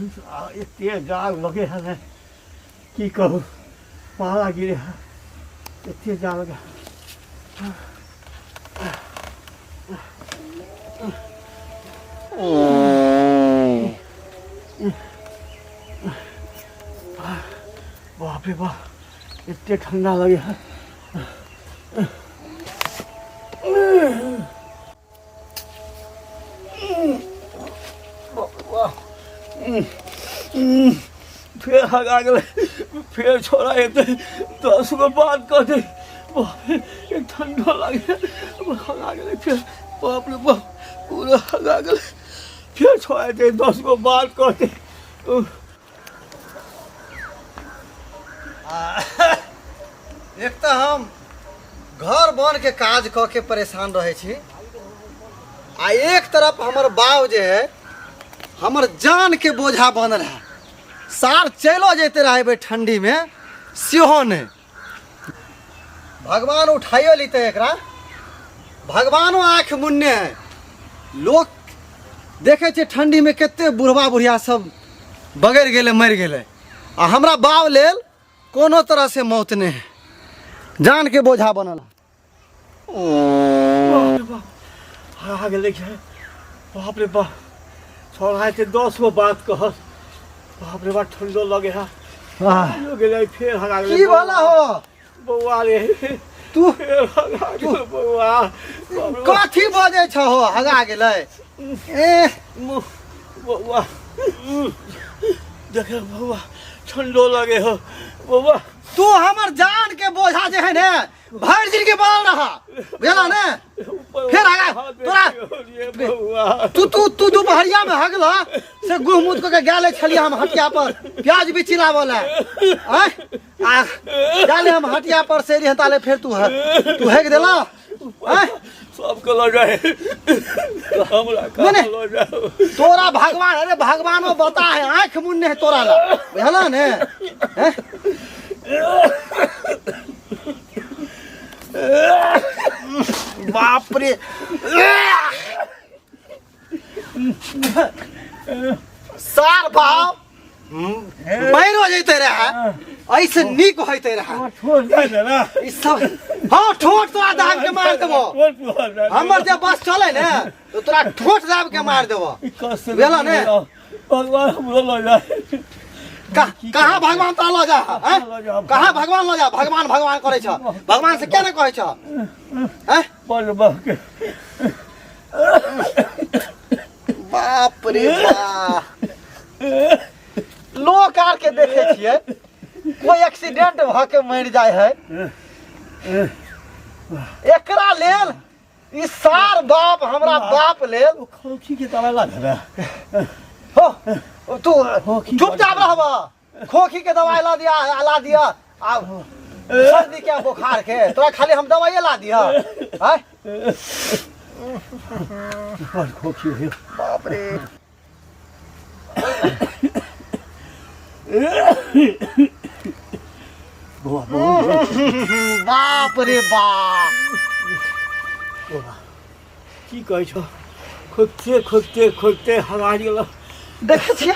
आ एते जाड़ लगे है ने की कहू पाला गिरे है एते जाड़ लगे बाप रे बाप एते ठंडा लगे है फेर हगा गेलै फेर छोड़ा एतै 10 गो बात कहतै। बाप रे, एक ठंडो लागे हगा गेलै फेर। बाप रे बाप, पूरा हगा गेलै। फेर छोड़ा एतै, 10 गो बात कहतै। एक तऽ हम घर बन के काज कऽ के परेशान रहै छी आ एक तरफ हमर बाप जे है हमर जान के बोझा बनल है। सार चलो जैते रहै ठंडी में सेहो नहि। भगवान उठाइयो लेते एकरा, भगवानो आँखि मुन्ने है। लोक देखै छै ठंडी में कते बुढ़वा बुढ़िया सब बगैर गेलै, मरि गेलै आ हमरा बाप लेल कोनो तरह से मौत नहि है, जान के बोझा बनल है। बाप रे बाप, हरा गेलै छै। बाप रे बाप, छोड़ा एते 10 गो बात कहत। बाप रे बाप, ठंडो लगे है। यो गेलै, फेर हरा गेलै। की भला हो? बौआ रे। तू फेर हरा गेलै बौआ, बाप रे बाप। कथी बजै छ हो? हगा गेलै ए? बौआ देखे, बौआ ठंडो लगे हो बौआ। तू हमर जान के बोझा जे है ने भरि दिन के बनल रहा, बुझला ने? फेर हगा तोरा। बौआ। तू तू तू दुपहरिया में हगला से गुह मुद के गेले छलिए हम हटिया पर प्याज भी चिलावल है आय आ गेले हम हटिया पर से रही ताले फेर तू ह तू हेग देला आय। सबके लऽ जाए, हमरा नहीं, नहीं। कहाँ लऽ जाओ? तोरा भगवान, अरे भगवानो बता है, आंख मुन्ने है तोरा ला, बुझला ने? हैं? बाप रे, सार भाव मरियो जैते रहे, ऐसे नीक होते रहे। ठोस जाए ने। ई सब हाँ, ठोट तोरा दाब के मार देबो। ठोस जाए। हमर जे बस चले ने तो तोरा ठोट दाब के मार देबो, बुझला ने? भगवान हमरो लऽ जाए। कहाँ भगवान तोरा लऽ जा हैं? लऽ जा। कहाँ भगवान लऽ जा? भगवान भगवान करै छ, भगवान से क्या ने कहै छ हैं? बड़ बाप के। बाप रे बाप, लोक आर के देखे छियै कोई एक्सीडेंट भ के मरि जाय है, एकरा लेल ई सार बाप हमरा बाप लेल। ओ खोखी के दवाई ला देबै। हो तू खोखी। चुपचाप रहब। खोखी के दवाई ला दिया, ला दिया आ सर्दी के बुखार के तोरा खाली हम दवाइये ला दिया आय। बड़ खोखी हो। बाप रे। बौआ बहुत। बाप रे बाप। की कहै छौ, खोखते खोखते खोखते हरा गेल। देखै छियै,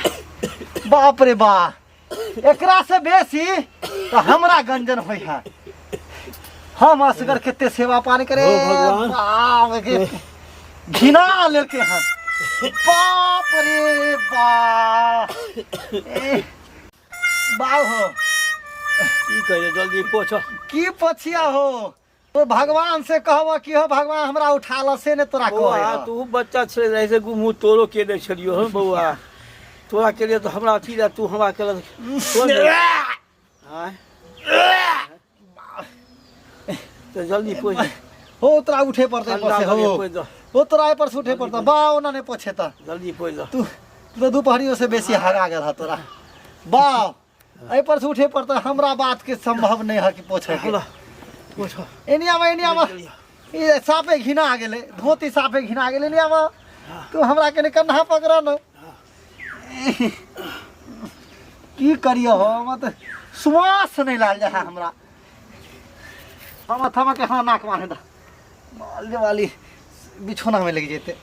बाप रे बा, एकरा से बेसी तऽ हमरा गंजन होइ है। हम असगर कते सेवा पानी करे। ओ भगवान। बाप रे, घिना लेलके हन। बाप रे बाप, ए, बाप हो। की कहै, जल्दी पोछ। की पछिया हो? तो भगवान से कहब कि हो भगवान, हमरा उठा ल, से ने तोरा बौआ कहे है। तू बच्चा छले रहै से गुमू तोरो के दै छलियो हँ बौआ। तोरा के लिए तो हमरा अथी रह, तू हमरा के आँय तो जल्दी पोछ। हो तोरा उठे पड़तै ठंडा पर से लगे, हो पोछि दह। हो तोरा एहि पर से उठे पड़तै बा, ओना नहि पोछे तऽ। जल्दी पोछि दह। तू तू तऽ दुपहरियो से बेसी हगा गेल ह तोरा बा, एहि पर से उठे पड़तै। हमरा बात के संभव नहि है कि पोछे के। ल पोछ। एनी आवा, एनी आवा। ई साफे घिना गेलै, धोती साफे घिना गेलै। एनी आवा तू, हमरा कनि कन्हा पकड़ न। की करियो हो, मत श्वास नहि लाग जाइ है हमरा। हम थमा के हाँ नाक मारे दा बाल वाली बिछौना में लग जेते।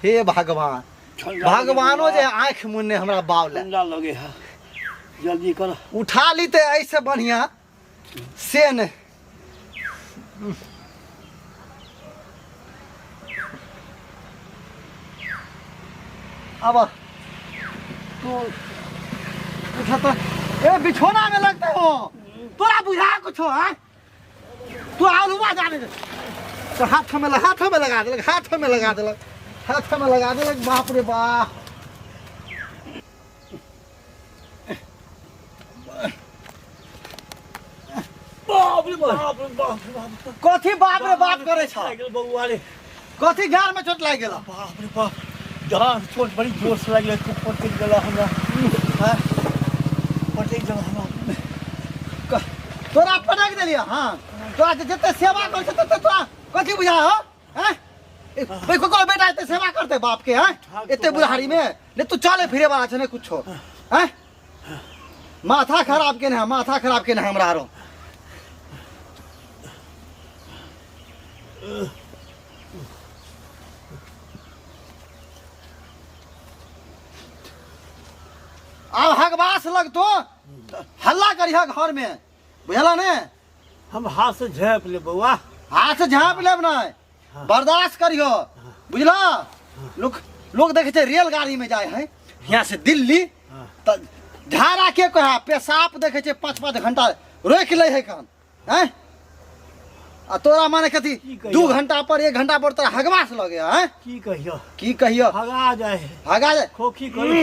हे भगवान। भगवानो जे आँखि मुन्ने हमरा बाव ले। ठंडा लगे है, जल्दी कर। उठा ली ते ऐसे बढ़िया से नहीं। अब तू उठा तो ए बिछौना में लगते हो तोरा बुझा कुछ हो। हाँ तू आलूआ जाने दे तो हाथ में हाथ में लगा देलक, हाथ में लगा देलक, हाथ में लगा देलक। बाप रे बाप। बाप रे बाप रे बाप रे बाप। कथी बाप रे बाप करे छ? लागि गेल बौआ रे। कथी गार में चोट लागि गेल? बाप रे बाप, डाँड़ चोट बड़ी जोर से लागि गेल, खूब पटकि गेल हमरा। हाँ? पटकि गेल हमरा। तोरा पटक देलियै? हाँ, तोरा जे जते सेवा करै छै तते तोरा कथी बुझा हो? हैं? ए, भाई ककरो बेटा एते सेवा करते बाप के? हैं, एते बुढ़ारी में ने तू चले फिरे वाला छै ने कुछो? हैं, माथा खराब केने है, माथा खराब केने हमरा आरो। आब हगबास लगतो हल्ला करिह घर में, बुझला ने? हम हाथ से झाँपि लेब बौआ। हाथ से झाँपि लेब नहि, बर्दाश्त करियो, बुझला? लोग लोग देखे छै रेलगाड़ी में जाय है यहाँ से दिल्ली, तऽ झाड़ा के कहे पेशाब देखे छै 5-5 घंटा रोकि लै है कान। हैं, आ तोरा माने कथी की कहियो? 2 घंटा पर 1 घंटा पर तोरा हगबास लगे हैं? की कहियो? की कहियो? भगा जाए है। भगा जाए। खोखी करी।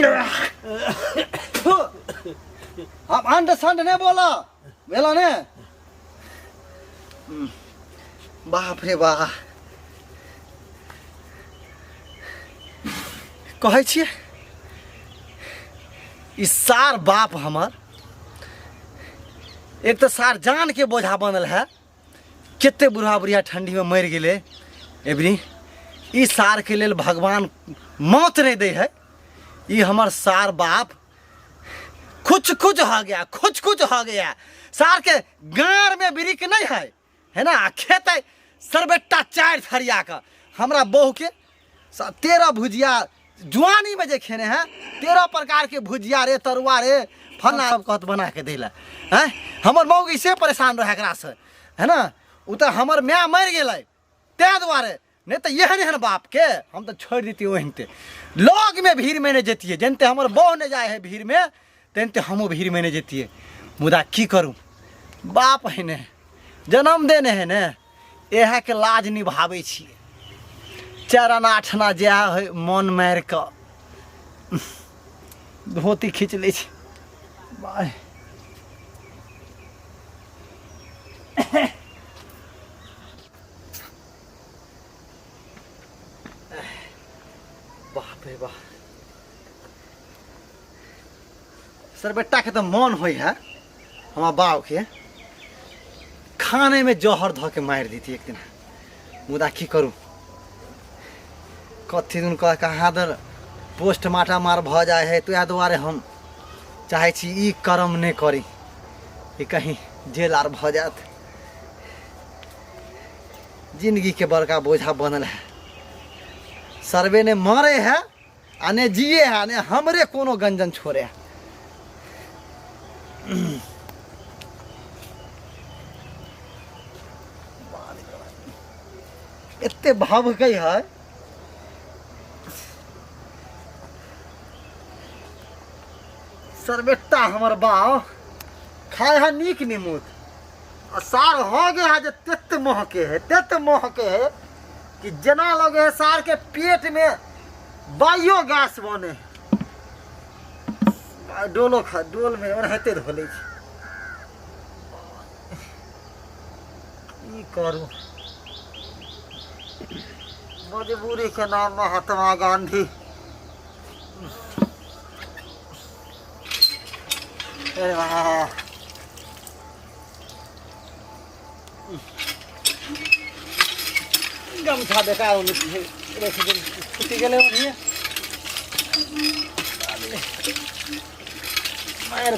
हम अंड संड नहीं बोला, बोला ने? बाप रे बाप। कहै छियै ई सार बाप हमर एक तऽ सार जान के बोझा बनल है। कते बुढ़ा बुढ़िया ठंडी में मरि गेलै एबरी। ई सार के लेल भगवान मौत नहीं दै है। ई हमर सार बाप खुच खुच हो गया, खुच खुच हो गया। सार के गाँड़ में बिरिक नहीं है, है ना? आ खेतै सरबेटा 4 थरिया के। हमरा बहू के 13 भुजिया जुआनी में जे खेने हैं, 13 प्रकार के भुजिया रे, तरुआ रे, फलना सब कहत बना के दैला। हैं, हमर मौगी से परेशान रहे एकरा से, है ना? उ तऽ हमर माय मरि गेलै ताहि दुआरे, नहीं तऽ एहन एहन बाप के हम तऽ छोड़ि दैतियै ओहिनते। लग में भीड़ में नहीं जैतियै, जेनते हमर बहू नहीं जाए है भीड़ में तेनते हमहूँ भीड़ में नहीं जैतियै। मुदा की करूँ, बाप है ने, जन्म देने है ने, इएह के लाज निभाबै छियै। 4 आना 8 आना जएह होइ मन मारि कऽ धोती खींच लै छी। बाय। बाप रे बाप, सर बेटा के तो मन होइ है हमार बाप के खाने में जहर धऽ के मारि देती एक दिन। मुदा की करूँ, कथी दिन कह कहाँ दर पोस्टमार्टम आर भऽ जाइ है, तो इएह दुआरे हम चाहै छी ई कर्म नहि करी कि कहीं जेल आर भऽ जायत। जिंदगी के बड़का बोझा बनल है, सर्वे ने मरे है आ ने जिए है, ने हमरे कोनो गंजन छोड़े है। एते भावकै है सरबेटा हमर बाव खाए है नीक निमूत, आ सार हो गया है जे तेत महके है, तेत महके है कि जेना लगे है सार के पेट में बायोगैस बने है। डोलो खा डोल में ओनाहिते धो लै छी। की करू, मजबूरी के नाम महात्मा गांधी। अरे वाह, गमछा बेकार होने छुट्टी गेलै ओन्हिए। मारि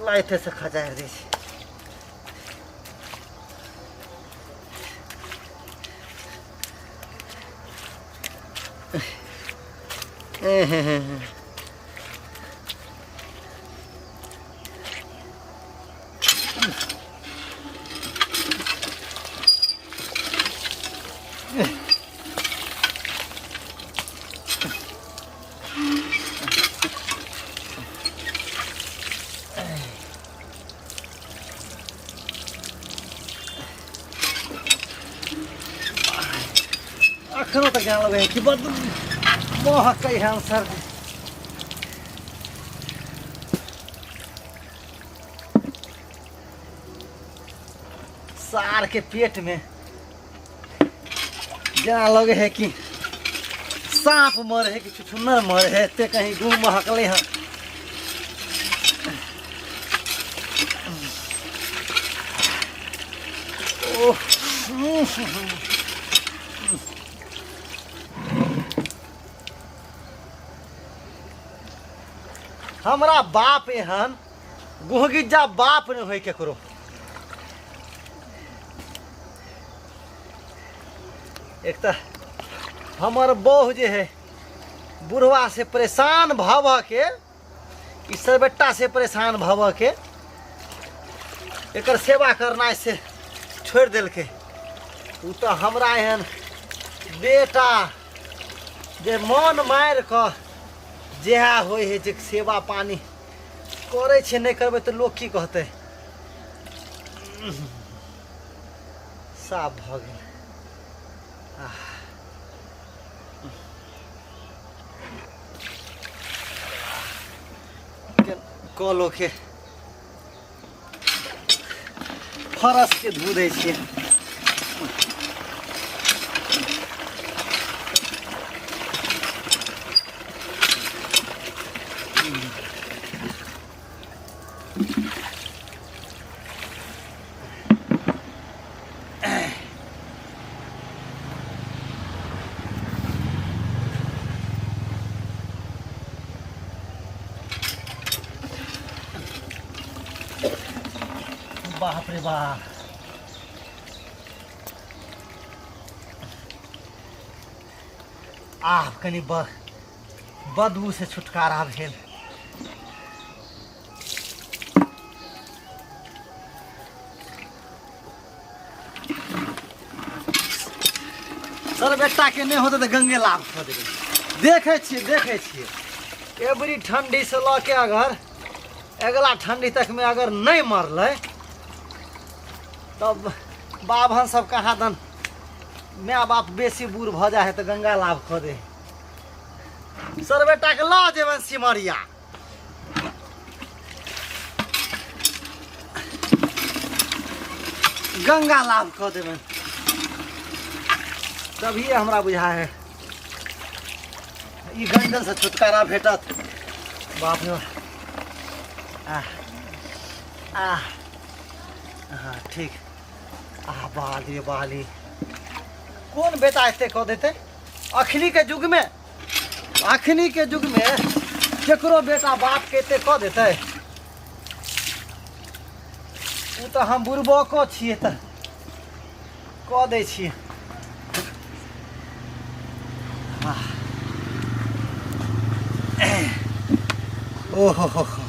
लाइटे से खजारि दै छै। अखनो तक जान लगे कि बद महकै हन सर्दी। सार के पेट में जेना लगे है कि साँप मरे है कि छुछुन्नर मरे है, ते कहीं गुम महकले हन। ओह, हमरा बाप एहन गुहगिज्जा बाप नहि होय केकरो। एक तऽ हमर बहू जे है बुढ़वा से परेशान भऽ भऽ के, ई सरबेट्टा से परेशान भऽ भऽ के एकर सेवा करनाइ से छोड़ि देलकै। ओ तऽ हमरा एहन बेटा जे मन मारि कऽ जएह होइ हइ जे सेवा पानी करै छै, नहि करबै तऽ लोक की कहतै। साफ भऽ गेल। कलोके फरसके धो दै छियै। बाप रे बाप, आब कनि बदबू से छुटकारा भेल। सर बेटा के नहि होतै तऽ गंगे लाभ कऽ देबै। देखै छियै, देखै छियै, एबरी ठंडी से लऽ के अगर अगला ठंडी तक में अगर नहि मरलै तब बाभन सब कहाँ दन माय बाप बेसी बूढ़ भऽ जाइ है तऽ गंगा लाभ कऽ दे। सर बेटा के लऽ जेबनि सिमरिया। गंगा लाभ कऽ देबनि तभिए हमरा बुझा है ई गंजन से छुटकारा भेटत। बाप रे, आह आह, हाँ ठीक। आह बाली बाली, कोन बेटा एते कऽ देतै अखनी के युग में? अखनी के युग में केकरो बेटा बाप के एते कऽ देतै? ओ तऽ हम बुड़बको छियै तऽ कऽ दै छियै। ओहो हो हो,